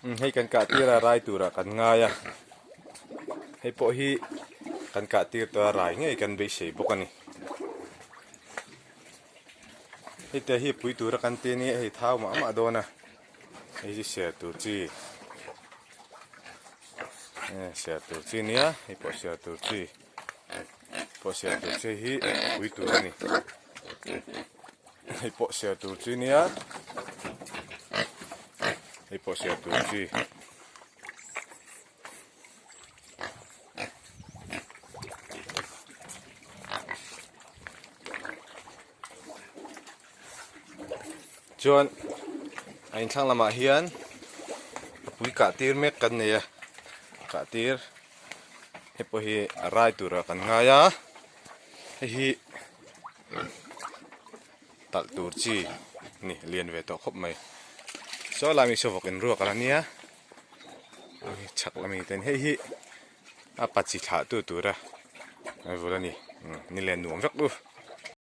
Hei kan kah tir a rai turah kan ngai a, hei pawh hi kan kah tir tawh a rai ngei kan beisei bawk a ni. Hei te hi pui tura kan ti a nia hei thau mah mah dawn a, hei hi ser tur chi ser tur chi nia hei pawh ser tur chi pawh ser tur chi hi pui tur a ni. Hei pawh siar tur chi nia hei pawh siar tur chi chuan a inthlang lamah hian a pui kah tir mek kan nei a kah tir hei pawh hi a rai turah kan ngai a hei hi. Talh tur chi ni lian ve tawh khawp mai saw lai mi saw vawk in ruak ala nia chhak lami ten hei hi a pa chi thlah tu tura vul ani ni len nuam vek u.